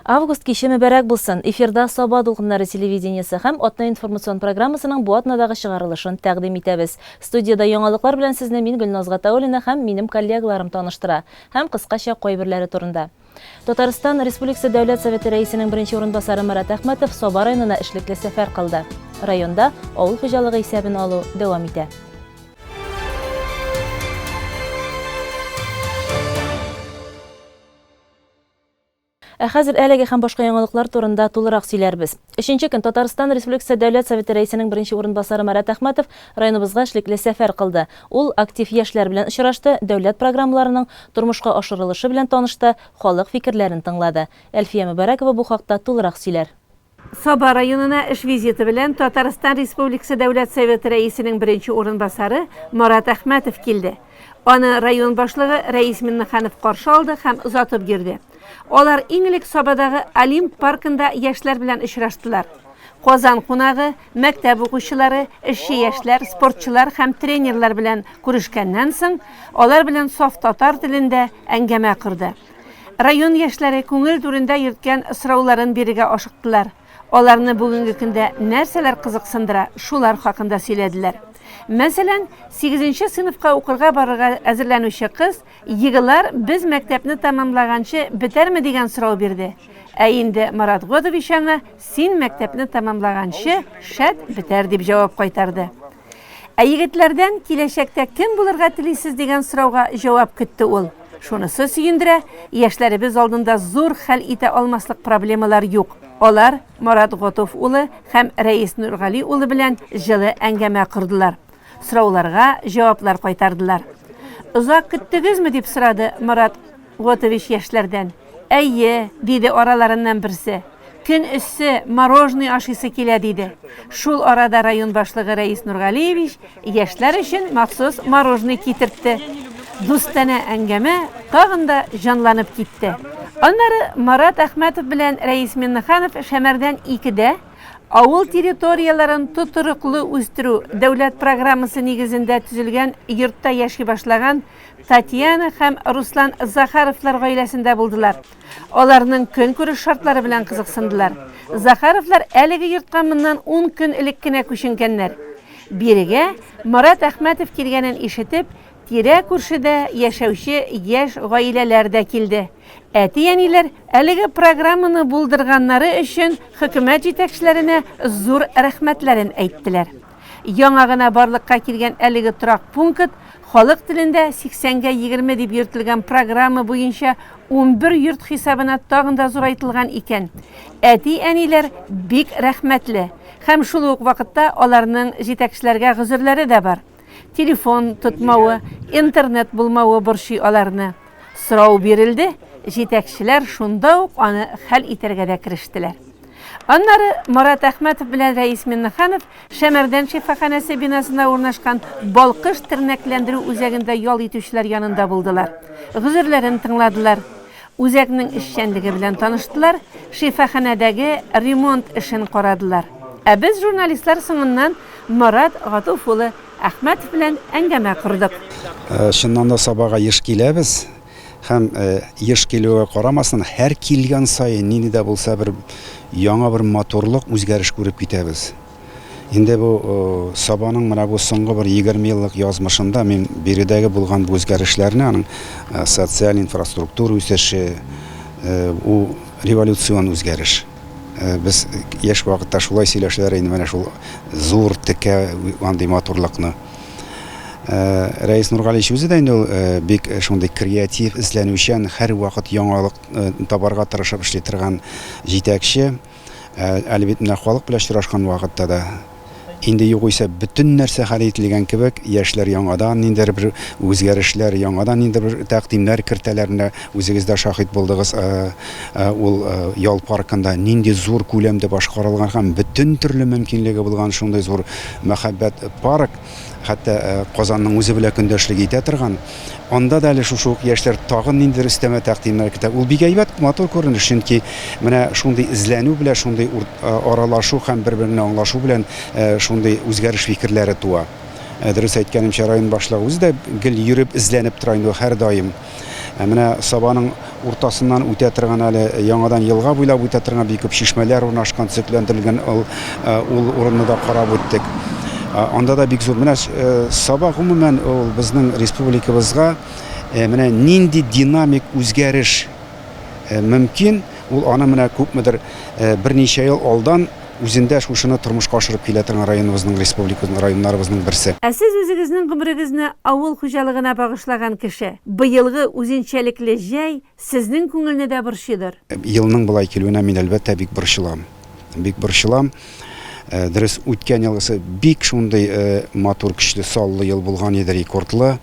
Август киче мөбарәк булсын! Эфирда Саба дулкыннары телевидениесе һәм Атна информацион программасының бу атнадагы чыгарылышын тәкъдим итәбез. Студиядә яңалыклар белән сезне мин Гөлназ Гатауллина һәм минем коллегаларым таныштыра. Һәм кыскача кайберләре турында. Татарстан Республикасы Дәүләт Советы Рәисенең беренче урынбасары Марат Әхмәтов Саба районына эшлекле сәфәр кылды. Районда авыл хуҗалыгы исәбен алу дәвам итә. Ә хәзер әлеге һәм башка яңалыклар турында тулырак сөйләрбез. Өченче көн Татарстан Республикасы Дәүләт Советы Рәисенең беренче урынбасары Марат Әхмәтов районыбызга эшлекле сәфәр кылды. Ул актив яшьләр белән очрашты, дәүләт программаларының тормышка ашырылышы белән танышты, халык фикерләрен тыңлады. Әлфия Мөбарәкова бу хакта тулырак сөйләр. Саба районына эш визиты белән Татарстан Республикасы Дәүләт Советы Рәисенең беренче урынбасары Марат Әхмәтов килде. Аны район башлыгы Рәис Миннеханов каршы алды һәм озатып йөрде. Алар иң элек Сабадагы Олимп паркында яшьләр белән очраштылар. Казан кунагы, мәктәп укучылары, эшче яшьләр, спортчылар һәм тренерлар белән күрешкәннән соң, алар белән саф татар телендә әңгәмә корды. Район яшьләре күңел түрендә йөрткән сорауларын бирергә ашыктылар. Аларны бүгенге көндә нәрсәләр кызыксындыра, шулар хакында сөйләделәр. Мәсәлән, сигезенче сыйныфка укырга барырга әзерләнүче кыз, Егылар без мәктәпне тәмамлаганчы бетәрме дигән сорау бирде. Ә инде Марат Годович аңа, Син мәктәпне тәмамлаганчы, шәт, бетәр, дип җавап кайтарды. Ә егетләрдән киләчәктә кем булырга телисез дигән сорауга җавап көтте ул. Шунысы сөендерә, яшьләребез алдында зур хәл итә алмаслык проблемалар юк. Алар Марат Готуф улы һәм Рәис Нургали улы белән җылы әңгәмә кордылар. Сорауларга җаваплар кайтардылар. Озак көттегезме, дип сорады Марат Готович яшьләрдән. Әйе, диде араларыннан берсе. Көн эссе, мороженое ашыйсы килә, диде. Шул арада район башлыгы Рәис Нургалиевич яшьләр өчен махсус мороженое китертте. Дустанә әңгәмә тагын да җанланып китте. Аннары Марат Әхмәтов белән Рәис Миннеханов Шәмәрдән икедә авыл территорияләрен тотрыклы үстерү дәүләт программасы нигезендә төзелгән йортта яши башлаган Татьяна һәм Руслан Захаровлар гаиләсендә булдылар. Аларның көнкүреш шартлары белән кызыксындылар. Захаровлар әлеге йортка моннан ун көн элек кенә күченгәннәр. Бирегә Марат Әхмәтов килгәнен ишетеп, тирә-күршедә яшәүче яшь гаиләләр дә килде. Әти-әниләр әлеге программаны булдырганнары өчен хөкүмәт җитәкчеләренә зур рәхмәтләрен әйттеләр. Яңа гына барлыкка килгән әлеге торак пункт халык телендә 80 гә 20 дип йөртелгән программа буенча 11 йорт хисабына тагын да зурайтылган икән. Әти-әниләр бик рәхмәтле һәм шул ук вакытта аларның җитәкчеләргә гозерләре дә бар. Телефон тотмавы, интернет булмавы борчый аларны. Сорау бирелде, җитәкчеләр шунда ук аны хәл итәргә дә керештеләр. Аннары Марат Әхмәтов белән Рәис Миннеханов Шәмәрдән шифаханәсе бинасында урнашкан Балкыш тернәкләндерү үзәгендә ял итүчеләр янында булдылар. Гозерләрен тыңладылар. Үзәкнең эшчәнлеге белән таныштылар, шифаханәдәге ремонт эшен карадылар. Ә без, журналистлар, соңыннан Марат Гатуф улы Әхмәтов белән әңгәмә кордык. Чыннан да Сабага еш киләбез һәм еш килүгә карамастан, һәр килгән саен нинди дә булса бер яңа бер матурлык, үзгәреш күреп китәбез. Инде бу Сабаның менә бу соңгы бер 20 еллык язмышында мин биредәге булган бу үзгәрешләрне, аның социаль инфраструктура үсеше, ул революцион үзгәреш. Без яшь вакытта шулай сөйләшәләр инде менә шул зур текә андый матурлыкны. Рәис Нургалиевич үзе дә инде ул бик шундый креатив, эзләнүчән, һәрвакыт яңалык табарга тырышып эшли торган җитәкче. Әле бит менә халык белән очрашкан вакытта да Инде югыйсә бөтен нәрсә хәл ителгән кебек, яшьләр яңадан ниндидер бер үзгәрешләр, яңадан ниндидер бер тәкъдимнәр кертәләр. Менә үзегез дә шаһит булдыгыз, ул ял паркында нинди зур күләмдә башкарылган һәм бөтен төрле мөмкинлеге булган шундый зур мәһабәт парк. Хәтта Казанның үзе белән көндәшлек итә торган. Анда да әле шушы ук яшьләр тагын ниндидер өстәмә тәкъдимнәр кертә. Ул бик әйбәт, матур күренеш, чөнки менә шундый эзләнү белән, шундый аралашу һәм бер-береңне аңлашу белән шундый үзгәреш фикерләре туа. Дөрес әйткәнемчә, район башлыгы үзе дә гел йөреп, эзләнеп тора инде ул һәрдаим. Ә менә Сабаның уртасыннан үтә торган әле яңадан елга буйлап үтә торган бик күп чишмәләр урнашкан, төзекләндерелгән ул, ул урынны да карап үттек. Анда да бик зур. Менә Саба гомумән ул безнең республикабызга менә нинди динамик үзгәреш мөмкин, ул аны менә күпмедер берничә ел алдан үзендә шушыны тормышка ашырып килә торган районыбызның, республикабызның районнарыбызның берсе. Ә сез үзегезнең гомерегезне авыл хуҗалыгына багышлаган кеше. Быелгы үзенчәлекле җәй сезнең күңелне дә борчыйдыр? Елның болай килүенә мин, әлбәттә, бик борчылам. Бик борчылам. Дөрес, үткән елгысы бик шундый матур, көчле, саллы ел булган иде, рекордлы.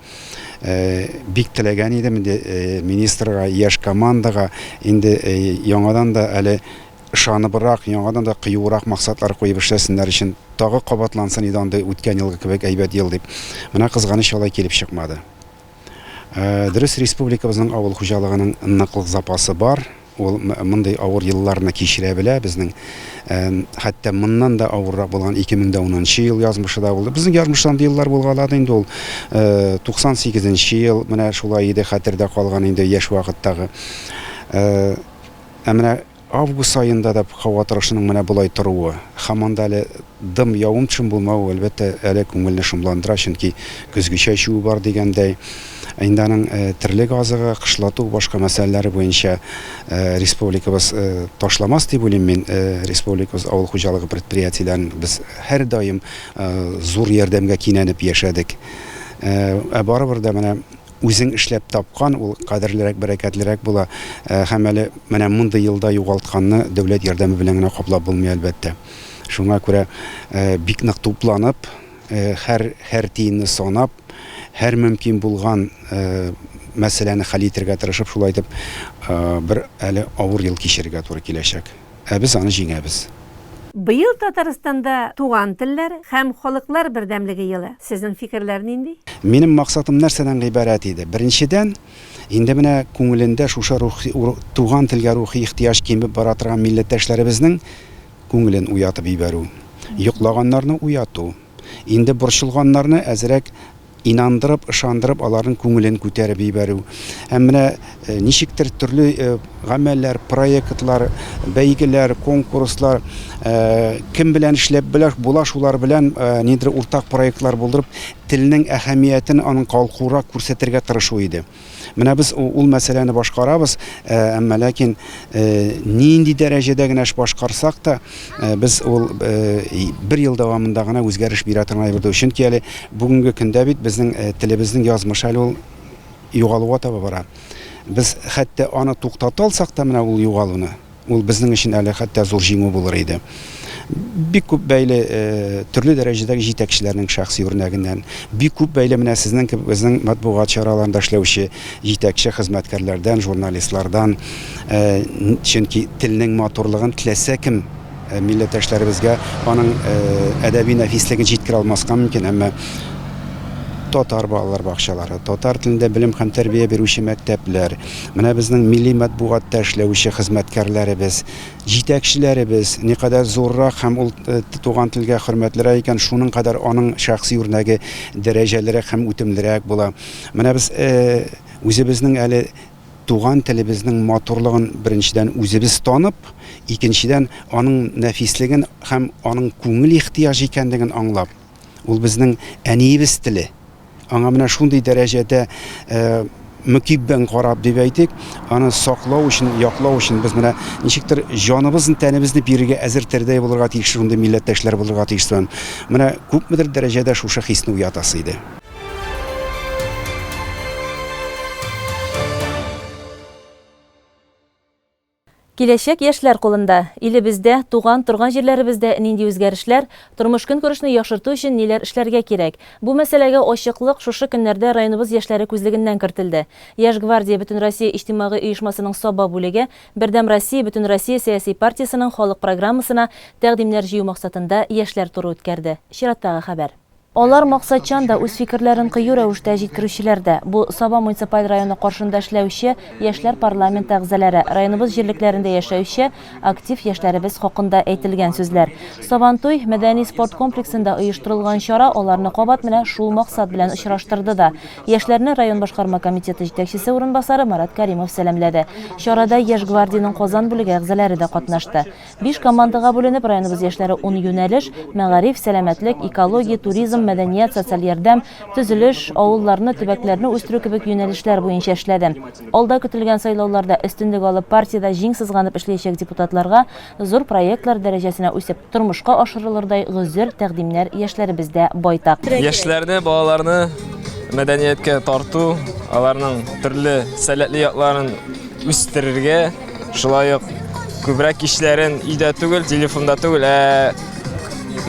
Бик теләгән идем инде министрга, яшь командага инде яңадан да әле ышаныбрак, яңадан да кыюрак максатлар куеп эшләсеннәр өчен тагы кабатлансын иде андый үткән елгы кебек әйбәт ел дип. Менә кызганыч алай килеп чыкмады. Дөрес, республикабызның авыл хуҗалыгының ныклык запасы бар. Ул мондый авыр елларны кичерә белә. Безнең хәтта моннан да авыррак булган 2010 нчы ел язмышы да булды. Безнең язмышта андый еллар булгалады инде ул. 98 нче ел менә шулай иде, хәтердә калган инде яшь вакыттагы. Ә менә август аенда да һава торышының менә болай торуы, һаман да әле дым, явым-төшем булмавы, әлбәттә, әле күңелне шомландыра, чөнки көзге чәчүе бар дигәндәй. Инде аның терлек азыгы, кышлату, башка мәсьәләләре буенча республикабыз ташламас дип уйлыйм мин. Республикабыз авыл хуҗалыгы предприятиеләрен без һәрдаим зур ярдәмгә кинәнеп яшәдек. Ә барыбер дә менә үзең эшләп тапкан, ул кадерлерәк, бәрәкәтлерәк була. Һәм әле менә мондый елда югалтканны дәүләт ярдәме белән генә каплап булмый, әлбәттә. Шуңа күрә бик нык тупланып, һәр, һәр тиенне санап, һәр мөмкин булган мәсьәләне хәл итергә тырышып, шулай итеп, бер әле авыр ел кичерергә туры киләчәк. Ә без аны җиңәбез. Быел Татарстанда Туган телләр һәм халыклар бердәмлеге елы. Сезнең фикерләр нинди? Минем максатым нәрсәдән гыйбарәт иде? Беренчедән, инде менә күңелендә шушы рухи, туган телгә рухи ихтыяҗ кимеп бара торган милләттәшләребезнең күңелен уятып җибәрү. Йоклаганнарны уяту. Инде борчылганнарны әзрәк инандырып, ышандырып, аларның күңелен күтәреп җибәрү. Һәм менә ничектер төрле гамәлләр, проектлар, бәйгеләр, конкурслар, кем белән эшләп була, шулар белән ниндидер уртак проектлар булдырып, телнең әһәмиятен аның калкурак күрсәтергә тырышу иде. Менә без ул мәсьәләне башкарабыз, әмма ләкин нинди дәрәҗәдә генә эш башкарсак та, без ул бер ел дәвамында гына үзгәреш бирә торган әйбер түгел. Чөнки әле бүгенге көндә бит безнең телебезнең язмышы әле ул югалуга таба бара. Без хәтта аны туктата алсак та менә ул югалуны, Ул безнең өчен әле хәтта зур җиңү булыр иде. Бик күп бәйле төрле дәрәҗәдәге җитәкчеләрнең шәхси үрнәгеннән, бик күп бәйле менә сезнең кебек безнең матбугат чараларында эшләүче җитәкче хезмәткәрләрдән, журналистлардан, чөнки телнең матурлыгын теләсә кем милләттәшләребезгә аның әдәби нәфислеген җиткерә алмаска мөмкин, әмма татар балалар бакчалары, татар телендә белем һәм тәрбия бирүче мәктәпләр, Менә безнең милли матбугатта эшләүче хезмәткәрләребез, җитәкчеләребез никадәр зуррак һәм ул туган телгә хөрмәтлерәк икән, шуның кадәр аның шәхси үрнәге дәрәҗәлерәк һәм үтемлерәк була. Менә без үзебезнең әле туган телебезнең матурлыгын беренчедән үзебез танып, икенчедән аның нәфислеген һәм аның күңел ихтыяҗы икәнлеген аңлап, Ул безнең әниебез теле. Аңа менә шундый дәрәҗәдә мөкиббән карап дип әйтик, аны саклау өчен, яклау өчен без менә ничектер җаныбызны, тәнебезне бирергә әзер тердәй булырга тиеш, шундый милләттәшләр булырга тиеш. Менә күпмедер дәрәҗәдә шушы хисне уятасы иде. Киләчәк яшьләр кулында. Илебездә, туган, торган җирләребездә нинди үзгәрешләр, тормыш-көнкүрешне яхшырту өчен ниләр эшләргә кирәк? Бу мәсьәләгә ачыклык шушы көннәрдә районыбыз яшьләре күзлегеннән кертелде. Яшь гвардия Бөтенроссия иҗтимагый оешмасының Саба бүлеге Бердәм Россия Бөтенроссия сәяси партиясенең халык программасына тәкъдимнәр җыю максатында Яшьләр туры үткәрде. Чираттагы хәбәр. Алар максатчан да, үз фикерләрен кыю рәвештә җиткерүчеләр дә. Бу, Саба муниципаль районы каршында эшләүче Яшьләр парламенты әгъзалары, районыбыз җирлекләрендә яшәүче актив яшьләребез хакында әйтелгән сүзләр. Сабантуй мәдәни-спорт комплексында оештырылган чара аларны кабат менә шул максат белән очраштырды да. Яшьләрне район башкарма комитеты җитәкчесе урынбасары Марат Кәримов сәламләде. Чарада Яшь гвардиянең Казан бүлеге әгъзалары да катнашты. Биш командага бүленеп, районыбыз яшьләре ун юнәлеш, мәгариф, сәламәтлек, экология, туризм, мәдәният, социаль ярдәм, төзелеш, авылларны, төбәкләрне үстерү кебек юнәлешләр буенча эшләде. Алда көтелгән сайлауларда өстенлек алып, партиядә җиң сызганып эшләячәк депутатларга зур проектлар дәрәҗәсенә үсеп, тормышка ашырылырдай гозер, тәкъдимнәр яшьләребездә байтак. Яшьләрне, балаларны мәдәнияткә тарту, аларның төрле сәләтле якларын үстерергә, шулай ук күбрәк кичләрен өйдә түгел, телефонда түгел, ә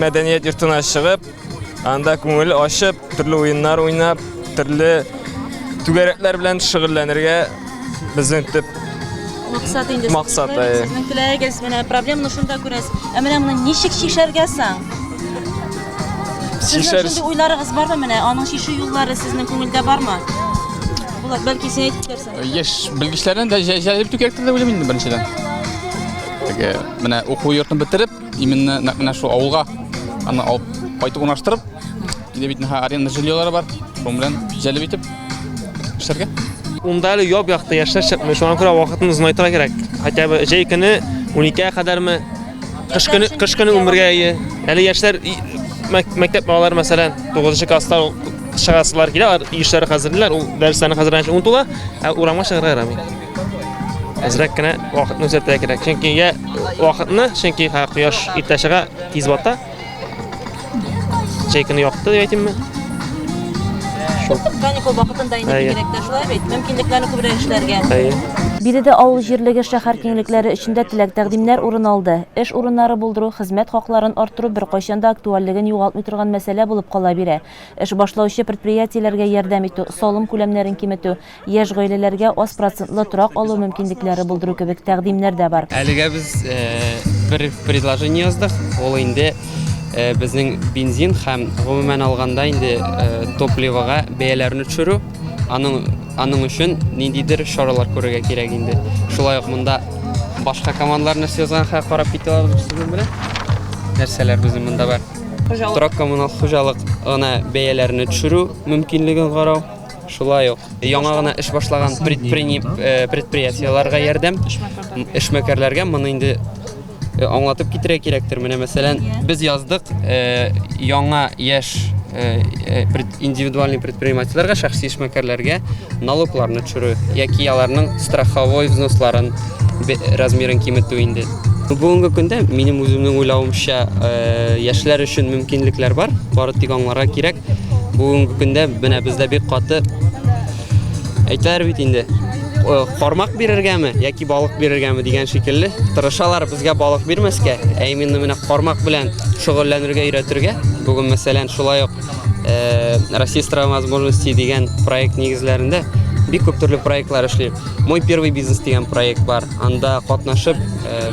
мәдәният йортына чыгып, анда күңел ачып, төрле уеннар уйнап, төрле түгәрәкләр белән шөгыльләнергә безнең төп максат инде. Максат, әйе. Сезнең теләгегез, менә проблеманы шунда күрәсез. Ә менә моны ничек чишәргә соң? Сезнең шундый уйларыгыз бармы менә? Аның чишү юллары сезнең күңелдә бармы? Булат, бәлки син әйтеп китәрсең. Яшь белгечләрне дә җәлеп итү кирәктер дип уйлыйм инде беренчедән. Теге менә уку йортын бетереп, именно нәкъ менә шул авылга аны алып кайтып урнаштырып, инде бит аренда жильелары бар, шуның белән җәлеп итеп эшләргә. Унда әле яп-якты яшьләр чыкмый, шуңа күрә вакытны озынайтырга кирәк. Хотя бы җәй көне 12-гә кадәрме, кыш көне, кыш көне 11-гә әйе. Әле яшьләр мәктәп балалары, мәсәлән, 9 класста чыгасылар килә, алар өй эшләре хәзерлиләр, ул дәресләрне хәзерләгәнче ун тула, ә урамга чыгарга ярамый. Әзрәк кенә вакытны үзгәртергә кирәк. Чөнки я вакытны, чөнки кояш иртә чыга, тиз бата. Җәй көне якты дип әйтимме? Шул. Каникул вакытында инде бигрәк тә шулай бит. Мөмкинлекләрне күбрәк эшләргә. Әйе. Биредә авыл җирлеге шәһәр киңлекләре өчен дә теләк-тәкъдимнәр урын алды. Эш урыннары булдыру, хезмәт хакларын арттыру беркайчан да актуальлеген югалтмый торган мәсьәлә булып кала бирә. Эш башлаучы предприятиеләргә ярдәм итү, салым күләмнәрен киметү, яшь гаиләләргә аз процентлы торак алу мөмкинлекләре булдыру кебек тәкъдимнәр дә бар. Әлегә без бер предложение яздык, ул инде безнең бензин һәм гомумән алганда инде топливога бәяләрне төшерү, аның аның өчен ниндидер чаралар күрергә кирәк инде. Шулай ук монда башка командалар нәрсә язган, хәзер карап китә алабыз без сезнең белән. Нәрсәләр безнең монда бар? Торак коммуналь хуҗалык гына бәяләрне төшерү мөмкинлеген карау. Шулай ук яңа гына эш башлаган э, предприятиеләргә ярдәм, эшмәкәрләргә моны инде э, аңлатып китерә кирәктер. Менә мәсәлән, без яздык э, яңа яшь индивидуальный предпринимательләргә, шәхси эшмәкәрләргә налогларны төшерү яки аларның страховой взносларын размерын киметү инде. Бүгенге көндә минем үземнең уйлавымча, э, яшьләр өчен мөмкинлекләр бар, бары тик аңларга кирәк. Бүгенге көндә менә бездә бик каты әйтәләр бит инде, э, кармак бирергәме яки балык бирергәме дигән шикелле тырышалар безгә балык бирмәскә, ә именно менә кармак белән шөгыльләнергә өйрәтергә. Бүген, мәсәлән, шулай ук э, Россия страна возможностей дигән проект нигезләрендә бик күп төрле проектлар эшли. Мой первый бизнес дигән проект бар. Анда катнашып,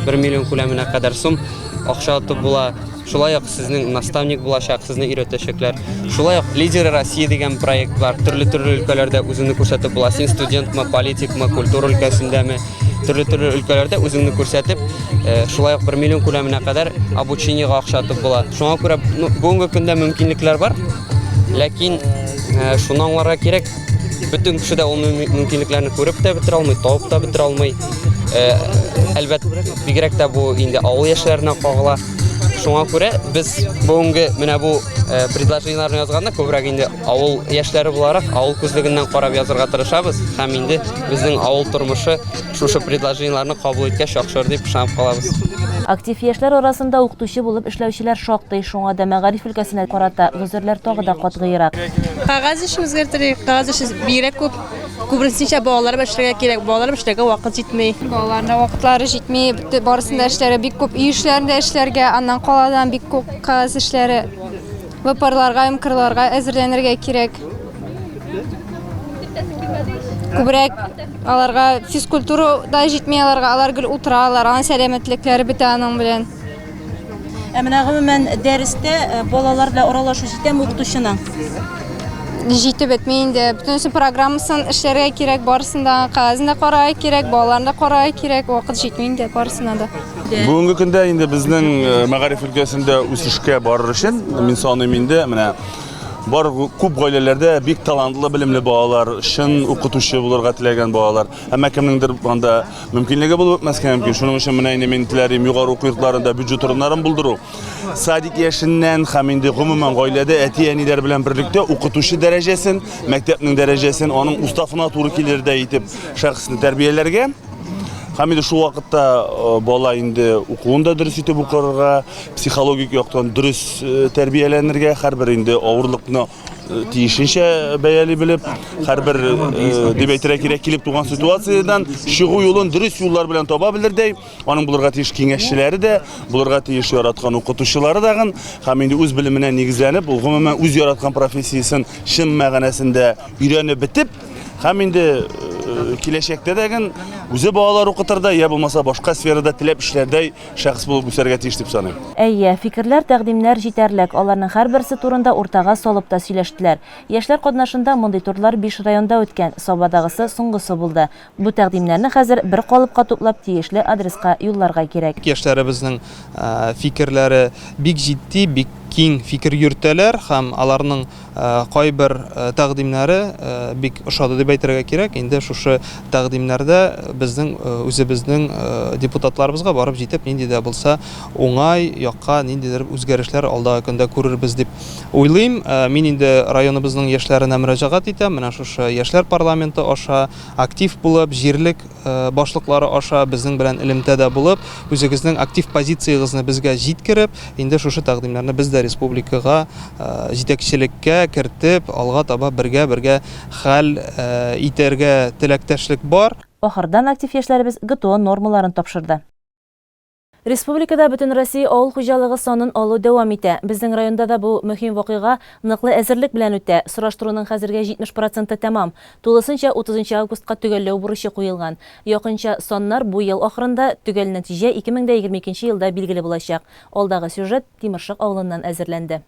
1 э, миллион күләменә кадәр сум акча отып була. Шулай ук сезнең наставник булачак, сезне өйрәтәчәкләр. Шулай ук Лидеры России дигән проект бар. Төрле-төрле өлкәләрдә үзеңне күрсәтеп була. Син студентмы, политикмы, культура өлкәсендәме, төрле-төрле өлкәләрдә үзеңне күрсәтеп, э, шулай ук 1 миллион күләменә кадәр обучениега акча отып була. Шуңа күрә ну, бүгенге көндә мөмкинлекләр бар. Ләкин э, шуны аңларга кирәк, бөтен кеше дә ул мөмкинлекләрне күреп тә бетерә алмый, табып та бетерә алмый. Э, әлбәт, бигрәк тә бу инде авыл яшьләренә кагыла. Шуңа күрә без бүгенге менә бу э, предложениеләрне язганда күбрәк инде авыл яшьләре буларак авыл күзлегеннән карап язырга тырышабыз һәм инде безнең авыл тормышы шушы предложениеләрне кабул иткәч яхшырыр дип ышанып калабыз. Актив яшьләр арасында укытучы булып эшләүчеләр шактый, шуңа да мәгариф өлкәсенә карата гозерләр тагы да катгыйрак. Кәгазь эшен үзгәртергә, кәгазь эше бигрәк күп. Күбесенчә балалар белән эшләргә кирәк, балалар белән эшләргә вакыт җитми. Балаларның вакытлары җитми, барысын да эшләргә бик күп, өй эшләрен дә эшләргә, аннан каладан бик күп кәгазь эшләре, ВПРларга, МКРларга әзерләнергә кирәк. Күбрәк аларга физкультура да җитми аларга, алар гел утыралар, аның сәламәтлекләре бетә аның белән. Ә менә гомумән дәрестә балалар белән аралашу җитәме укытучының? Җитеп бетми инде. Бөтенесе программасын эшләргә кирәк, барысын да кәгазен дә карарга кирәк, балаларны да карарга кирәк, вакыт җитми инде барысына да. Бүгенге көндә инде безнең мәгариф өлкәсендә үсешкә барыр өчен, мин саныйм инде, менә бар күп гаиләләрдә бик талантлы, белемле балалар, чын укытучы булырга теләгән балалар. Әмма кемнеңдер анда мөмкинлеге булып бетмәскә мөмкин. Шуның өчен менә инде мин теләр идем югары уку йортларында бюджет урыннарын булдыру. Садик яшеннән һәм инде гомумән гаиләдә әти-әниләр белән берлектә укытучы дәрәҗәсен, мәктәпнең дәрәҗәсен, аның уставына туры килердәй итеп шәхесне тәрбияләргә. Һәм инде шул вакытта э, бала инде укуын да дөрес итеп укырга, психологик яктан дөрес э, тәрбияләнергә, һәрбер инде авырлыкны тиешенчә бәяли белеп, һәрбер дип әйтергә кирәк, килеп туган ситуациядән чыгу юлын дөрес юллар белән таба белердәй, аның булырга тиеш киңәшчеләре дә, булырга тиеш яраткан укытучылары дагын, һәм инде үз белеменә нигезләнеп, ул гомумән үз яраткан профессиясен чын мәгънәсендә өйрәнеп бетеп, һәм инде киләчәктә дә үзе балалар укытырдай, я булмаса башка сферада теләп эшләрдәй шәхес булып үсәргә тиеш дип саныйм. Әйе, фикерләр, тәкъдимнәр җитәрлек, аларның һәрберсе турында уртага салып та сөйләштеләр. Яшьләр катнашында мондый турлар биш районда үткән, Сабадагысы соңгысы булды. Бу тәкъдимнәрне хәзер бер калыпка туплап тиешле адреска юлларга кирәк. Яшьләребезнең фикерләре бик җитди, бик киң фикер йөртәләр һәм аларның Кайбер тәкъдимнәре бик ошады дип әйтергә кирәк. Инде шушы тәкъдимнәрдә безнең үзебезнең депутатларыбызга барып җитеп, нинди дә булса уңай якка ниндидер үзгәрешләр алдагы көндә күрербез дип уйлыйм. Мин инде районыбызның яшьләренә мөрәҗәгать итәм. Менә шушы яшьләр парламенты аша актив булып, җирлек башлыклары аша безнең белән элемтәдә булып, үзегезнең актив позициягезне безгә җиткереп, инде шушы тәкъдимнәрне без дә республикага, җитәкчелеккә кертеп, алга таба бергә-бергә хәл итәргә теләктәшлек бар. Ахырдан актив яшьләребез ГТО нормаларын тапшырды. Республикада Бөтенроссия авыл хуҗалыгы санын алу дәвам итә. Безнең районда да бу мөһим вакыйга ныклы әзерлек белән үтә. Сораштыруның хәзергә 70 проценты тәмам. Тулысынча 30 августка төгәлләү бурычы куелган. Якынча саннар бу ел ахырында, төгәл нәтиҗә 2022 елда билгеле булачак. Алдагы сюжет Тимершык авылыннан әзерләнде.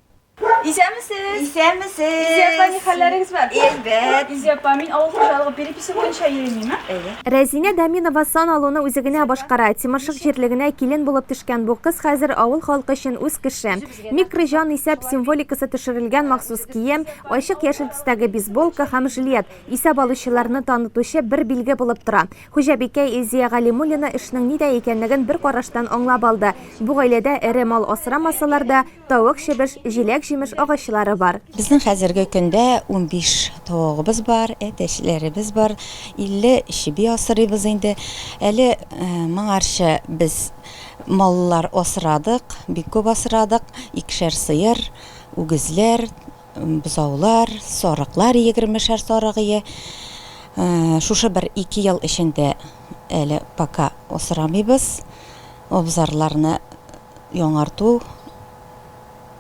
Исәнмесез! Исәнмесез! Илзия апа, ни хәлләрегез бар? Әйбәт. Илзия апа, мин авыл хуҗалыгы переписе буенча йөрим, име? Әйе. Рәзинә Даминова сан алуны үзе генә башкара. Тимершык җирлегенә килен булып төшкән бу кыз хәзер авыл халкы өчен үз кеше. Микроҗан исәп символикасы төшерелгән махсус кием, ачык яшел төстәге бейсболка һәм жилет, исәп алучыларны танытучы бер билге булып тора. Хуҗабикә Илзия Галимуллина эшнең нидә икәнлеген бер караштан аңлап алды. Бу гаиләдә эре мал асрамасалар да, Тавык, чебеш, җиләк-җимеш агачлары бар. Безнең хәзерге көндә 15 тавыгыбыз бар, әтәчләребез бар, 50 чеби асрыйбыз инде. Әле моңарчы без маллар асрадык, бик күп асрадык, икешәр сыер, үгезләр, бозаулар, сарыклар, егермешәр сарык ие. Шушы бер ике ел эчендә әле пока асрамыйбыз. Абзарларны яңарту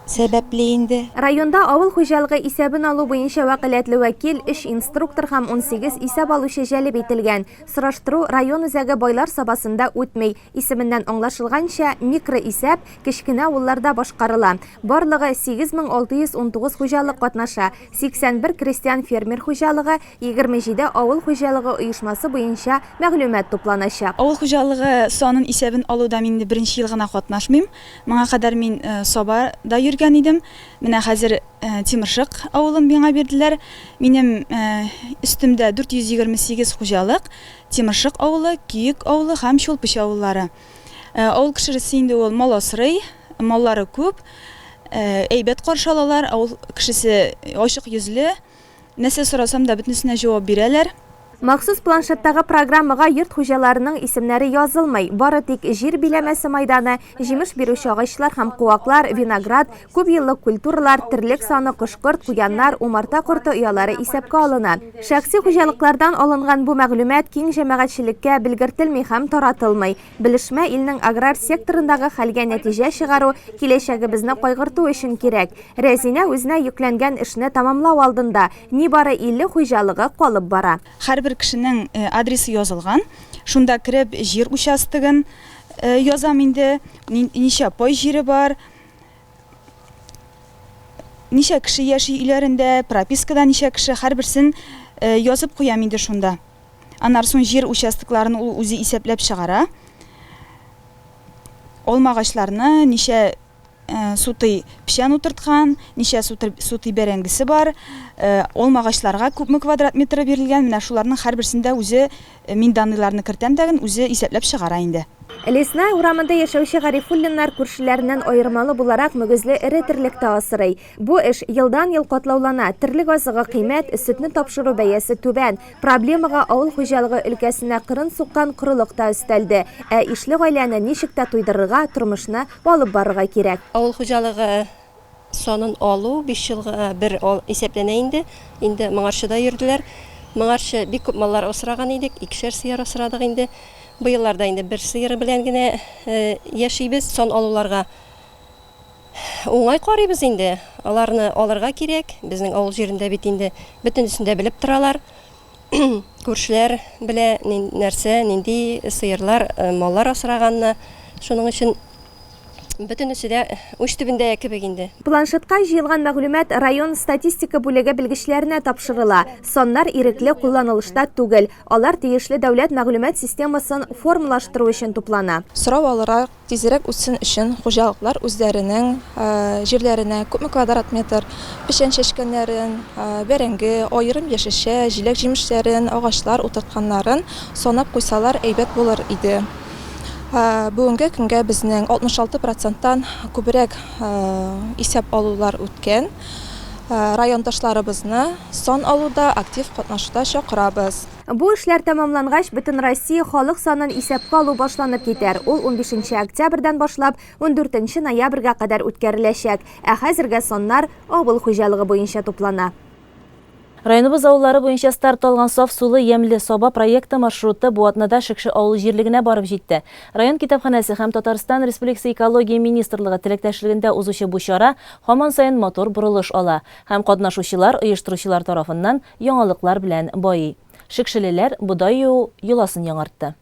сәбәпле инде. Районда авыл хуҗалыгы исәбен алу буенча вәкаләтле вәкил, өч инструктор һәм 18 исәп алучы җәлеп ителгән. Сораштыру район үзәге Байлар Сабасында үтми. Исеменнән аңлашылганча, микроисәп кечкенә авылларда башкарыла. Барлыгы 8619 хуҗалык катнаша, 81 крестьян-фермер хуҗалыгы, 27 авыл хуҗалыгы оешмасы буенча мәгълүмат тупланачак. Авыл хуҗалыгы санын исәбен алуда мин инде беренче ел гына катнашмыйм. Моңа кадәр мин Саба да йөргән идем. Менә хәзер Тимершык авылын миңа бирделәр. Минем өстемдә 428 хуҗалык, Тимершык авылы, Көек авылы һәм Чулпыч авыллары. Авыл кешесе инде ул мал асрый, маллары күп, әйбәт каршы алалар, авыл кешесе ачык йөзле. Нәрсә сорасам да, бөтенесенә җавап бирәләр. Махсус планшеттагы программага йорт хуҗаларының исемнәре язылмый, бары тик җир биләмәсе майданы, җимеш бирүче агачлар һәм куаклар, виноград, күпьеллык культуралар, терлек саны, кош-корт, куяннар, умарта корты оялары исәпкә алына. Шәхси хуҗалыклардан алынган бу мәгълүмат киң җәмәгатьчелеккә белгертелми һәм таратылмый. Белешмә илнең аграр секторындагы хәлгә нәтиҗә чыгару, киләчәгебезне кайгырту өчен кирәк. Рәзинә үзенә йөкләнгән эшне тәмамлау алдында, нибары 50 хуҗалыгы калып бара. Һәрбер кешенең адресы язылган. Шунда кереп җир участогын язам инде, ничә пай җире бар. Ничә кеше яши өйләрендә, пропискада ничә кеше, һәрберсен язып куям инде шунда. Аннары соң җир участокларын ул үзе исәпләп чыгара. Алмагачларны, ничә сутый печән утырткан, ничә сутый бәрәңгесе бар, алмагачларга күпме квадрат метры бирелгән, менә шуларның һәрберсен дә үзе, мин данныйларны кертәм дәген, үзе исәпләп чыгара инде. Лесная урамында яшәүче Гарифуллиннар күршеләреннән аермалы буларак мөгезле эре терлек тә асрый. Бу эш елдан-ел катлаулана, терлек азыгы кыйммәт, сөтне тапшыру бәясе түбән. Проблемага авыл хуҗалыгы өлкәсенә кырын суккан корылык та өстәлде. Ә ишле гаиләне ничек тә туйдырырга, тормышны алып барырга кирәк. Авыл хуҗалыгы санын алу биш елга бер исәпләнә инде. Инде моңарчы да йөрделәр. Моңарчы бик күп маллар асраган идек, икешәр сыер асрадык инде. Бу елларда инде бер сыер белән генә яшибез. Сан алуларга уңай карыйбыз инде. Аларны алырга кирәк. Безнең авыл җирендә бит инде бөтенесен дә белеп торалар. Күршеләр белә нәрсә, нинди сыерлар, маллар асраганны. Шуның өчен бөтенесе дә уч төбендә кебек инде. Планшетка җыелган мәгълүмат район статистика бүлеге белгечләренә тапшырыла. Саннар ирекле кулланылышта түгел, алар тиешле дәүләт мәгълүмат системасын формалаштыру өчен туплана. Сорау алырга Тизрәк үссен өчен хуҗалыклар үзләренең җирләренә күпме квадрат метр печән чәчкәннәрен, бәрәңге, аерым яшелчә, җиләк-җимешләрен, агачлар утыртканнарын санап куйсалар әйбәт булыр иде. Бүгенге көнгә безнең 66 проценттан күбрәк исәп алулар үткән. Райондашларыбызны сан алуда актив катнашуда чакырабыз. Бу эшләр тәмамлангач, Бөтенроссия халык санын исәпкә алу башланып китәр. Ул унбишенче октябрьдән башлап, ундүртенче ноябрьгә кадәр үткәреләчәк. Ә хәзергә саннар авыл хуҗалыгы буенча туплана. Районыбыз авыллары буенча старт алган Саф сулы, ямьле Саба проекты маршруты бу атнада Шекше авыл җирлегенә барып җитте. Район китапханәсе һәм Татарстан Республикасы Экология министрлыгы теләктәшлегендә узучы бу чара һаман саен матур борылыш ала һәм катнашучылар, оештыручылар тарафыннан яңалыклар белән байый. Шекшелеләр бодай юу йоласын яңартты.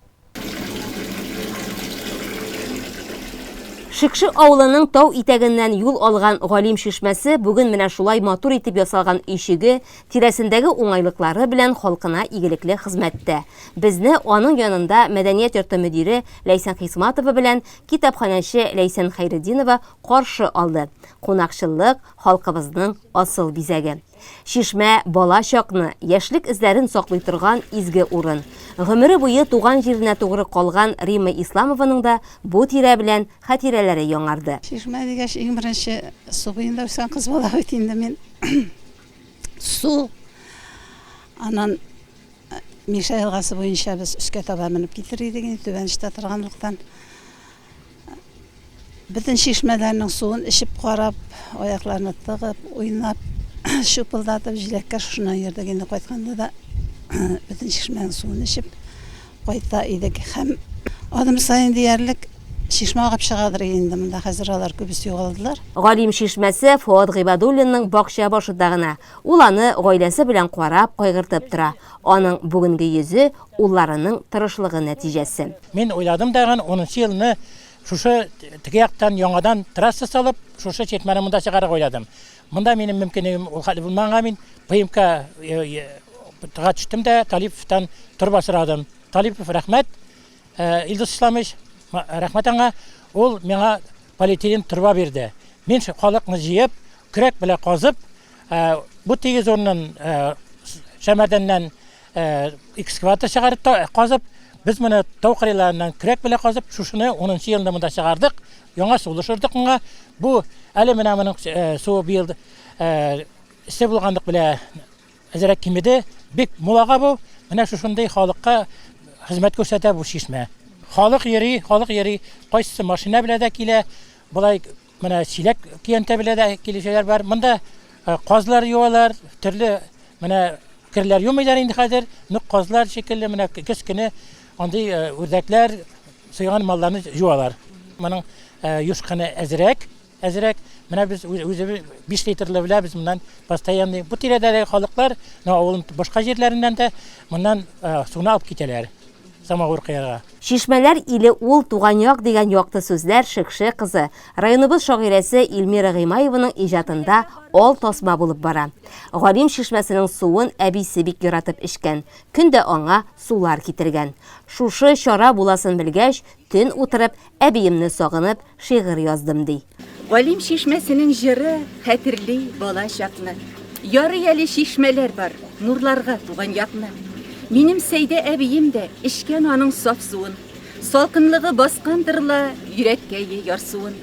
Шекше авылының тау итәгеннән юл алган Галим чишмәсе бүген менә шулай матур итеп ясалган өйчеге, тирәсендәге уңайлыклары белән халкына игелекле хезмәттә. Безне аның янында мәдәният йорты мөдире Ләйсән Хисматова белән китапханәче Ләйсән Хәйретдинова каршы алды. Кунакчыллык, халкыбызның асыл бизәге. Чишмә, бала чакны, яшьлек эзләрен саклый торган изге урын. Гомере буе туган җиренә тугры калган Римма Исламованың да бу тирә белән хатирәләре яңарды. Чишмә дигәч, иң беренче су буенда үскән кыз бала бит инде мин. Су, аннан Мишә елгасы буенча без өскә таба менеп китер идек инде, түбән очта торганлыктан. Бөтен чишмәләрнең суын эчеп карап, аякларны тыгып, уйнап, чупылдатып, җиләккә шушыннан йөрдек. Инде кайтканда да бөтен чишмәнең суын эчеп кайта идек. Һәм адым саен диярлек чишмә агып чыгадыр инде монда. Хәзер алар күбесе югалдылар. Галим чишмәсе Фоат Гыйбадуллинның бакча башында гына. Ул аны гаиләсе белән карап, кайгыртып тора. Аның бүгенге йөзе, улларының тырышлыгы нәтиҗәсе. Мин уйладым тагын, унынчы елны шушы теге яктан яңадан трасса салып, шушы чишмәне монда чыгарырга уйладым. Монда минем мөмкинлегем ул хәтле булмаганга мин ПМК га төштем дә, Талиповтан торба сорадым. Талипов рәхмәт, Илдус Исламович, рәхмәт аңа, ул миңа полиэтилен торба бирде. Мин халыкны җыеп, көрәк белән казып, бу тигез урынын Шәмәрдәннән экскаватор чыгарып казып, без моны тау кырыйларыннан көрәк белән казып, шушыны унынчы елында монда чыгардык, яңа сулыш ордык моңа. Бу әле менә моның суы быел эссе булганлык белән әзрәк кимеде. Бик мул ага бу. Менә шушындый халыкка хезмәт күрсәтә бу чишмә. Халык йөри, халык йөри. Кайсысы машина белән дә килә, болай Менә чиләк көянтә белән дә килүчеләр бар. Монда казлар юалар, төрле менә керләр юмыйлар инде хәзер. Нык казлар шикелле менә көз көне андый үрдәкләр суйган малларны юалар. Моның юшкыны әзрәк, әзрәк. Менә без үзебез 5 литрлы белән без моннан постоянный бу тирәдәге халыклар, менә авылның башка җирләреннән дә моннан суны алып китәләр. самавыр куярга. Чишмәләр иле ул, туган як дигән якты сүзләр Шекше кызы, районыбыз шагыйрәсе Эльмира Гыймаеваның иҗатында ал тасма булып бара. Галим чишмәсенең суын әбисе бик яратып эчкән, көн дә аңа сулар китергән. Шушы чара буласын белгәч, төн утырып, әбиемне сагынып, шигырь яздым, ди. Галим чишмәсенең җыры хәтерли бала чакны. Ярый әле чишмәләр бар, нурларга туган якны. Минем Сәйдә әбием дә эчкән аның саф суын. Салкынлыгы баскандыр ла йөрәккәе ярсуын.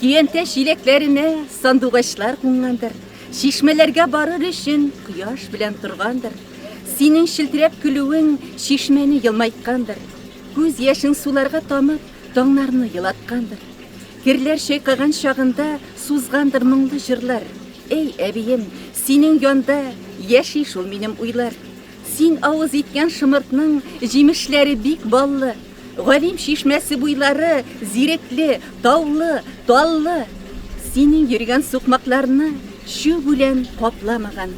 Көянтә чиләкләренә сандугачлар кунгандыр. Чишмәләргә барыр өчен кояш белән торгандыр. Синең челтерәп көлүең чишмәне елмайткандыр. Күз яшең суларга тамып, таңнарны елаткандыр. Керләр чайкаган чагында сузгандыр моңлы җырлар. Әй, әбием, синең янда яши шул минем уйлар. Син авыз иткән шомыртның җимешләре бик баллы. Галим чишмәсе буйлары зирекле, таулы, таллы. Синең йөргән сукмакларны чүп үлән капламаган.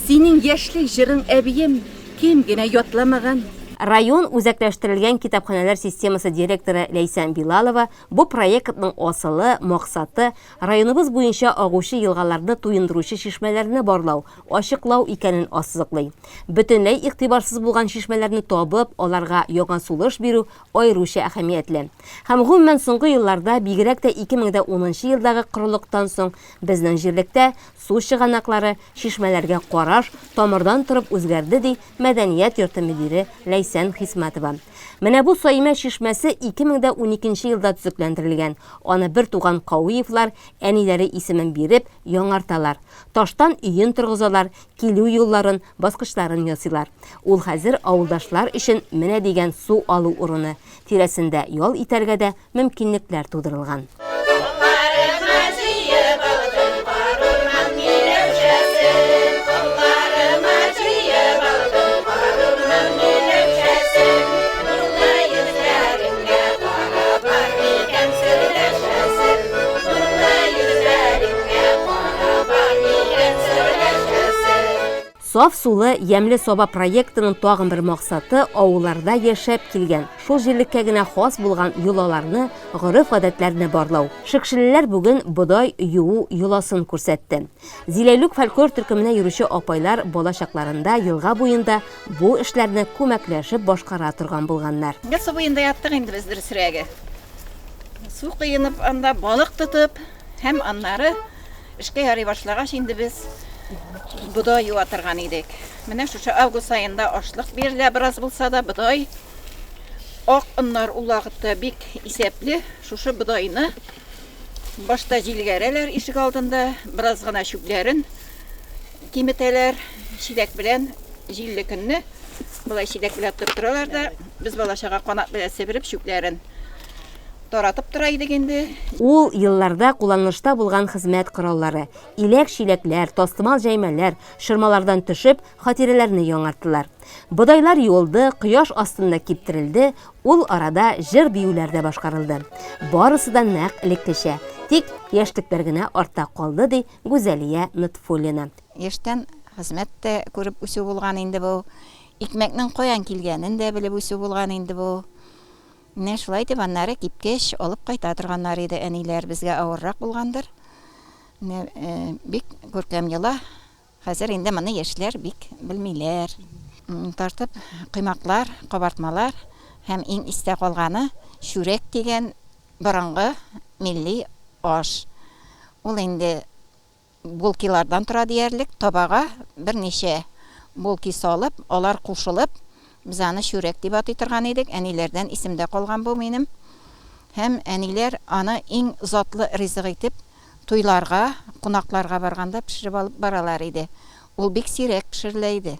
Синең яшьлек җырың, әбием, кем генә ятламаган. Район үзәкләштерелгән китапханәләр системасы директоры Ләйсән Билалова бу проектның асылы, максаты, районыбыз буенча агучы елгаларны туендыручы чишмәләрне барлау, ачыклау икәнен ассызыклый. Бөтенләй игътибарсыз булган чишмәләрне табып, аларга яңа сулыш бирү аеруча әһәмиятле. Һәм гомумән соңгы елларда, бигрәк тә 2010 нчы елдагы корылыктан соң, безнең җирлектә су чыганаклары, чишмәләргә караш тамырдан торып үзгәрде, ди мәдәният йорты мөдире Ләйсән Хисмәтова. Менә бу Саимә чишмәсе 2012 нче елда төзекләндерелгән. Аны бертуган Кавиевлар, әниләре исемен биреп, яңарталар. Таштан өен торгызалар, килү юлларын, баскычларын ясыйлар. Ул хәзер авылдашлар өчен менә дигән су алу урыны, тирәсендә ял итәргә дә мөмкинлекләр тудырылган. Кулларыма җыеп алдым карурман миләүшәсен, Кулларыма җыеп алдым карурман миләүшәсен. Нурлы йөзләреңә карап бар микән серләшәсем, Нурлы йөзләреңә карап бар микән серләшәсем. Саф сулы, ямьле Саба проектының тагын бер максаты, авылларда яшәп килгән, шул җирлеккә генә хас булган йолаларны, гореф-гадәтләрне барлау. Шекшелеләр бүген бодай юу йоласын күрсәтте. Зиләйлүк фольклор төркеменә йөрүче апайлар бала чакларында елга буенда бу эшләрне күмәкләшеп башкара торган булганнар. Без су буенда яттык инде без, дөресрәге. Су коенып, анда балык тотып һәм аннары Эшкә ярый башлагач инде без бодай юа торган идек. Менә шушы август аенда ашлык бирелә бераз булса да бодай. Ак оннар ул вакытта бик исәпле. Шушы бодайны башта җилгәрәләр ишек алдында, бераз гына чүпләрен киметәләр чиләк белән җилле көнне. Болай чиләк белән тотып торалар да, без бала-чага канат белән себереп чүпләрен таратып тора идек инде. Ул елларда кулланылышта булган хезмәт кораллары, иләк-чиләкләр, тастымал-җәймәләр, чормалардан төшеп, хатирәләрне яңарттылар. Бодайлар юылды, кояш астында киптерелде, ул арада җыр-биюләр дә башкарылды. Барысы да нәкъ элеккечә, тик яшьлекләр генә артта калды, ди Гүзәлия Нотфуллина. Яшьтән хезмәт тә күреп үсү булган инде бу. Икмәкнең каян килгәнен дә белеп үсү булган инде бу. Менә шулай итеп аннары кипкәч алып кайта торганнар иде әниләр. Безгә авыррак булгандыр. Менә бик күркәм йола. Хәзер инде моны яшьләр бик белмиләр. Тартып коймаклар, кабартмалар һәм иң истә калганы чүрәк дигән борынгы милли аш. Ул инде булкилардан тора диярлек, табага берничә булки салып, алар кушылып, без аны чүрәк дип атый торган идек, әниләрдән исемдә калган бу минем. Һәм әниләр аны иң затлы ризык итеп, туйларга, кунакларга барганда пешереп алып баралар иде. Ул бик сирәк пешерелә иде.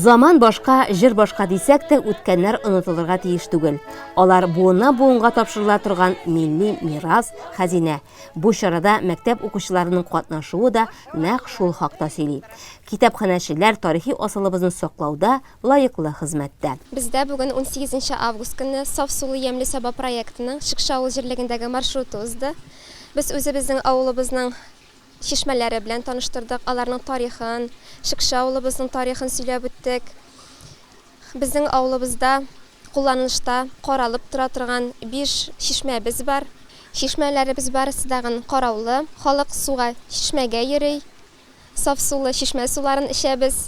Заман башка, җыр башка дисәк тә, үткәннәр онытылырга тиеш түгел. Алар буыннан буынга тапшырыла торган милли мирас, хәзинә. Бу чарада мәктәп укучыларының катнашуы да нәкъ шул хакта сөйли. Китапханәчеләр тарихи асылыбызны саклауда лаеклы хезмәттә. Бездә бүген унсигезенче август көнне Саф сулы ямьле Саба проектының Шекше авыл җирлегендәге маршруты узды. Без үзебезнең авылыбызның чишмәләре белән таныштырдык, аларның тарихын, Шекше авылыбызның тарихын сөйләп үттек. Безнең авылыбызда кулланылышта каралып тора торган биш чишмәбез бар. Чишмәләребез барысы дагын караулы. Халык суга чишмәгә йөри. Саф сулы чишмә суларын эчәбез.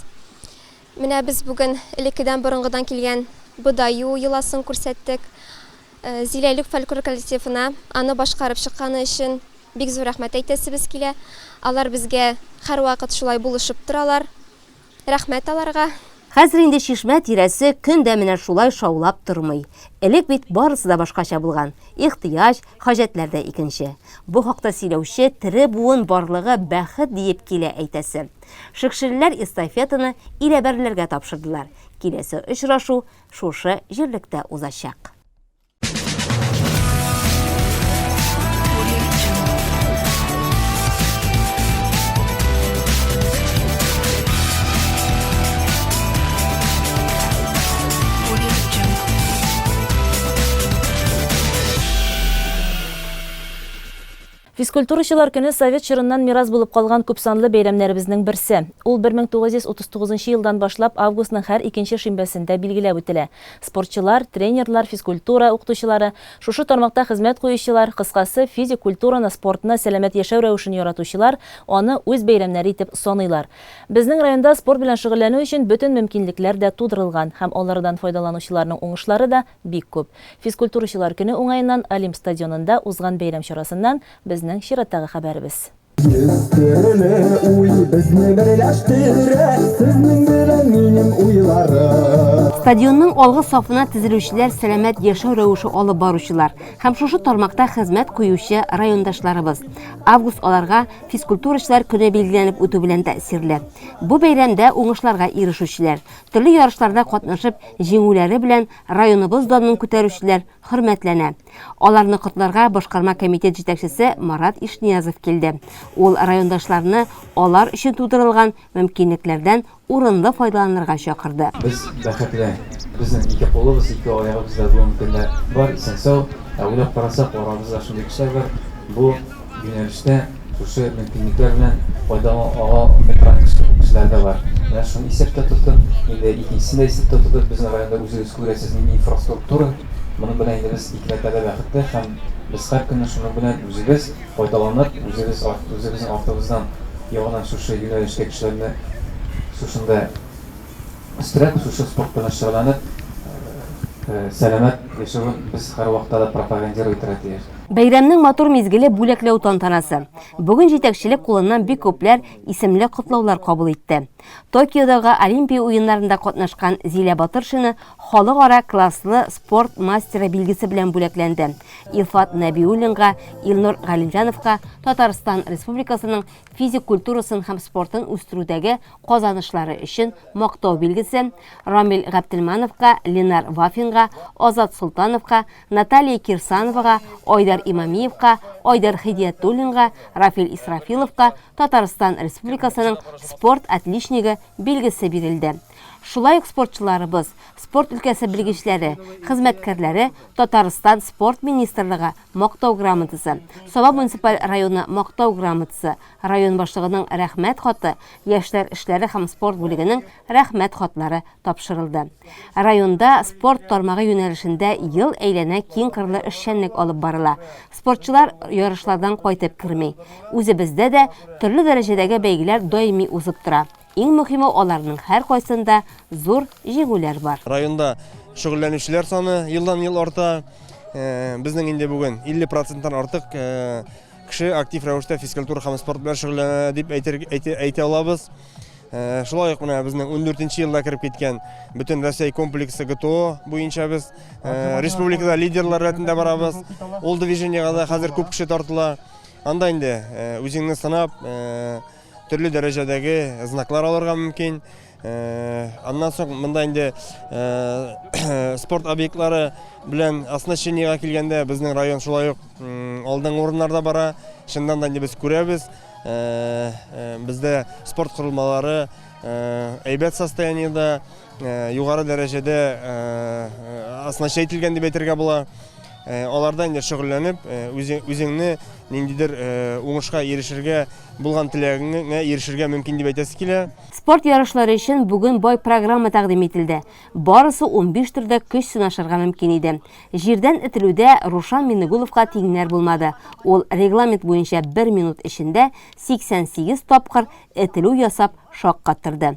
Менә без бүген элеккедән борынгыдан килгән бодай юу йоласын күрсәттек. Зиләйлүк фольклор коллективына аны башкарып чыкканы өчен бик зур рәхмәт әйтәсебез килә. Алар безгә һәрвакыт шулай булышып торалар. Рәхмәт аларга. Хәзер инде чишмә тирәсе көн дә менә шулай шаулап тормый. Элек бит барысы да башкача булган. Ихтыяҗ, хаҗәтләр дә икенче. Бу хакта сөйләүче тере буын барлыгы бәхет диеп килә әйтәсе. Шекшелеләр эстафетаны иләбәрләргә тапшырдылар. Киләсе очрашу шушы җирлектә узачак. Физкультурачылар көне совет чорыннан мирас булып калган күпсанлы бәйрәмнәребезнең берсе. Ул 1939 елдан башлап августның һәр икенче шимбәсендә билгеләп үтелә. Спортчылар, тренерлар, физкультура укытучылары, шушы тармакта хезмәт куючылар, кыскасы, физик культураны, спортны, сәламәт яшәү рәвешен яратучылар аны үз бәйрәмнәре итеп саныйлар. Безнең районда спорт белән шөгыльләнү өчен бөтен мөмкинлекләр дә тудырылган һәм алардан файдаланучыларның уңышлары да бик күп. Физкультурачылар көне уңаеннан Олимп стадионында узган бәйрәм чарасыннан безнең чираттагы хәбәребез. Йөз төрле уй безне берләштерә, Сезнең белән минем уйларым. Стадионның алгы сафына тезелүчеләр сәламәт яшәү рәвеше алып баручылар һәм шушы тармакта хезмәт куючы райондашларыбыз. Август аларга физкультурачылар көне билгеләнеп үтү белән тәэсирле. Бу бәйрәмдә уңышларга ирешүчеләр, төрле ярышларда катнашып җиңүләре белән районыбыз данын күтәрүчеләр хөрмәтләнә. Аларны котларга башкарма комитет җитәкчесе Марат Ишниязов килде. Ул райондашларны алар өчен тудырылган мөмкинлекләрдән урынлы файдаланырга чакырды. Без бәхетле. Безнең ике кулыбыз, ике аягыбыз да бүгенге көндә бар, исән-сау. Ә уйлап карасак, арабызда шундый кешеләр бар, бу юнәлештә шушы мөмкинлекләр белән файдалана ала алмый торган кешеләр дә бар. Менә шуны исәптә тотып, инде икенчесен дә исәптә тотып, безнең районда үзегез күрәсез, нинди инфраструктура. Моның белән инде без икеләтә дә бәхетле һәм без һәр көнне шуның белән үзебез файдаланып, үзебез үзебезнең артыбыздан яңадан шушы юнәлешкә кешеләрне шушында өстерәп, шушы спорт белән шөгыльләнеп, сәламәт яшәвен без һәрвакытта да пропагандировать итәргә тиеш. Бәйрәмнең матур мизгеле бүләкләү тантанасы. Бүген җитәкчелек кулыннан бик күпләр исемле котлаулар кабул итте. Токиодагы Олимпия уеннарында катнашкан Зилә Батыршина халыкара класслы спорт мастеры билгесе белән бүләкләнде. Илфат Нәбиуллинга, Илнур Галимҗановка Татарстан Республикасының физик культурасын һәм спортын үстерүдәге казанышлары өчен мактау билгесе, Рамил Габделмановка, Ленар Вафинга, Азат Солтановка, Наталья Кирсановага, Айдар Имамиевка, Айдар Хидиятуллинга, Рафил Исрафиловка Татарстан Республикасының спорт отличнигы билгесе бирелде. Шулай ук спортчыларыбыз, спорт өлкәсе белгечләре, хезмәткәрләре Татарстан Спорт министрлыгы Мактау грамотасы, Саба муниципаль районы Мактау грамотасы, район башлыгының Рәхмәт хаты, яшьләр эшләре һәм спорт бүлегенең Рәхмәт хатлары тапшырылды. Районда спорт тармагы юнәлешендә ел әйләнә киңкырлы эшчәнлек алып барыла. Спортчылар ярышлардан кайтып керми. Үзебездә дә төрле дәрәҗәдәге бәйгеләр даими узып тора. Иң мөһиме, аларның һәркайсында зур җиңүләр бар. Районда шөгыльләнүчеләр саны елдан-ел арта. Безнең инде бүген 50 проценттан артык кеше актив рәвештә физкультура һәм спорт белән шөгыльләнә дип әйтә алабыз. Шулай ук менә безнең 14 елда кереп киткән бөтен Рәсәй комплексы ГТО буенча без республикада лидерлар рәтендә барабыз. Ул движениега да хәзер күп кеше тартыла. Анда инде үзеңне сынап, төрле дәрәҗәдәге знаклар алырга мөмкин. Аннан соң монда инде спорт объектлары белән оснащениега килгәндә безнең район шулай ук алдынгы урыннарда бара. Чыннан да инде без күрәбез, бездә спорт корылмалары әйбәт состояниедә, югары дәрәҗәдә оснащать ителгән дип әйтергә була. Аларда инде шөгыльләнеп, үзеңне ниндидер уңышка ирешергә булган теләгеңә ирешергә мөмкин дип әйтәсе килә. Спорт ярышлары өчен бүген бай программа тәкъдим ителде. Барысы 15 төрдә көч сынашырга мөмкин иде. Җирдән этелүдә Рушан Миннегуловка тиңнәр булмады. Ул регламент буенча бер минут эчендә 88 тапкыр этелү ясап шаккаттырды.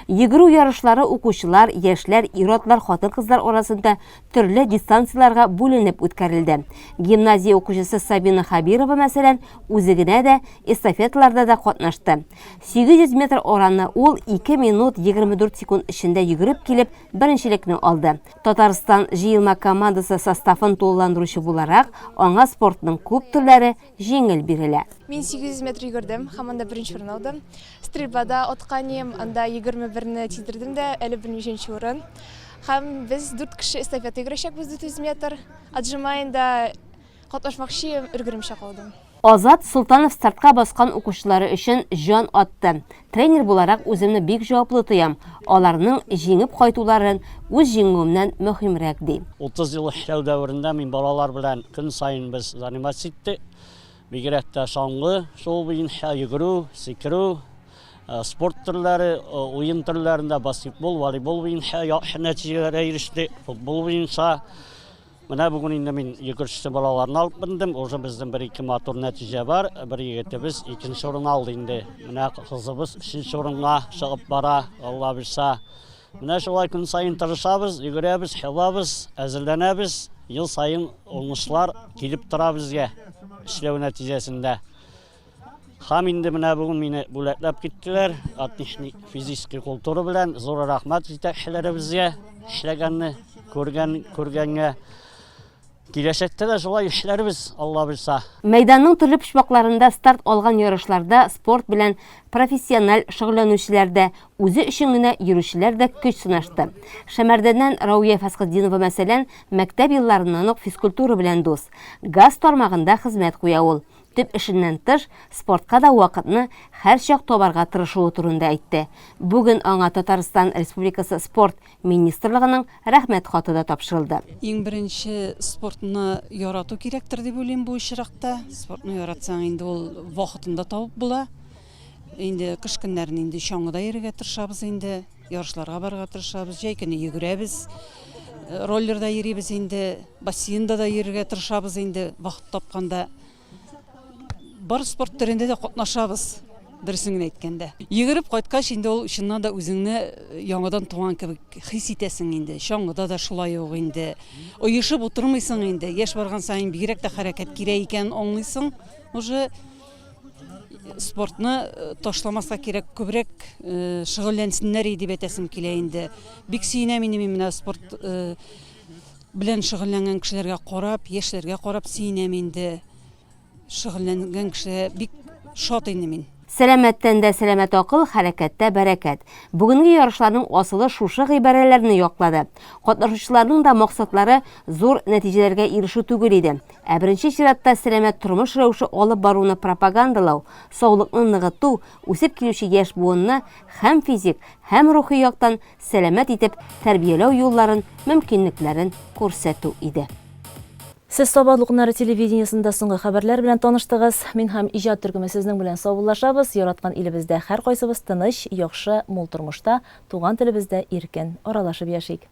Йөгерү ярышлары укучылар, яшьләр, ир-атлар, хатын-кызлар арасында төрле дистанцияләргә бүленеп үткәрелде. Гимназия укучысы Сабина Хәбирова, мәсәлән, үзе генә дә, эстафеталарда да катнашты. 800 метр араны ул 2 минут 24 секунд эчендә йөгереп килеп, беренчелекне алды. Татарстан җыелма командасы составын тулыландыручы буларак, аңа спортның күп төрләре җиңел бирелә. Мин 800 метр йөгердем һәм анда беренче урын алдым. Стрельбада откан идем, анда 21-не тидердем дә, әле белмим ничәнче урын. Һәм без дүрт кеше эстафета йөгерәчәкбез 400 метр. Отжиманиедә катнашмакчы идем, өлгермичә калдым. Азат Солтанов стартка баскан укучылары өчен җан атты. Тренер буларак үземне бик җаваплы тоям, аларның җиңеп кайтуларын үз җиңүемнән мөһимрәк, ди. 30 ел эшләү дәверендә мин балалар белән көн саен без заниматься иттек. Бигрәк тә чаңгы шуу буенча йөгерү, сикерү, спорт төрләре, уен төрләрендә баскетбол, волейбол буенча яхшы нәтиҗәләргә ирештек, футбол буенча. Менә бүген инде мин йөгерешче балаларны алып мендем. Уже безнең бер-ике матур нәтиҗә бар. Бер егетебез икенче урын алды инде. Менә кызыбыз өченче урынга чыгып бара, Алла бирса. Менә шулай көн саен тырышабыз, йөгерәбез, чабабыз, әзерләнәбез. Ел саен уңышлар килеп тора безгә эшләү нәтиҗәсендә. Һәм инде менә бүген мине бүләкләп киттеләр. Отличник физической культура белән. Зур рәхмәт җитәкчеләребезгә, эшләгәнне күргән, күргәнгә. Киләчәктә дә шулай эшләрбез, Алла боерса. Мәйданның төрле почмакларында старт алган ярышларда спорт белән профессиональ шөгыльләнүчеләр дә, үзе өчен генә йөрүчеләр дә көч сынашты. Шәмәрдәннән Рауия Фәсхетдинова, мәсәлән, мәктәп елларыннан ук физкультура белән дус. Газ тармагында хезмәт куя ул. Төп эшеннән тыш, спортка да вакытны һәрчак табарга тырышуы турында әйтте. Бүген аңа Татарстан Республикасы Спорт министрлыгының Рәхмәт хаты да тапшырылды. Иң беренче спортны ярату кирәктер дип уйлыйм бу очракта. Спортны яратсаң инде ул вакытын да табып була. Инде кыш көннәрен инде чаңгыда йөрергә тырышабыз инде, ярышларга барырга тырышабыз, җәй көне йөгерәбез, роллерда йөрибез инде, бассейнда да йөрергә тырышабыз инде вакыт тапканда. Бар спорт төрендә дә катнашабыз, дөресен генә әйткәндә. Йөгереп кайткач, инде ул чыннан да үзеңне яңадан туган кебек хис итәсең инде. Чаңгыда да шулай ук инде. Оешып утырмыйсың инде. Яшь барган саен бигрәк тә хәрәкәт кирәк икәнен аңлыйсың. Уже спортны ташламаска кирәк, күбрәк шөгыльләнсеннәр иде дип әйтәсем килә инде. Бик сөенәм инде мин менә спорт белән шөгыльләнгән кешеләргә карап, яшьләргә карап сөенәм инде. Шөгыльләнгән кешегә бик шат инде мин. Сәламәт тәндә сәламәт акыл, хәрәкәттә бәрәкәт. Бүгенге ярышларның асылы шушы гыйбарәләрне яклады. Катнашучыларның да максатлары зур нәтиҗәләргә ирешү түгел иде, ә беренче чиратта сәламәт тормыш рәвеше алып баруны пропагандалау, саулыкны ныгыту, үсеп килүче яшь буынны һәм физик, һәм рухи яктан сәламәт итеп тәрбияләү юлларын, мөмкинлекләрен күрсәтү иде. Сез Саба дулкыннары телевидениесендә соңгы хәбәрләр белән таныштыгыз. Мин һәм иҗат төркеме сезнең белән саубуллашабыз. Яраткан илебездә һәркайсыбыз тыныч, яхшы, мул тормышта, туган телебездә иркен аралашып яшик.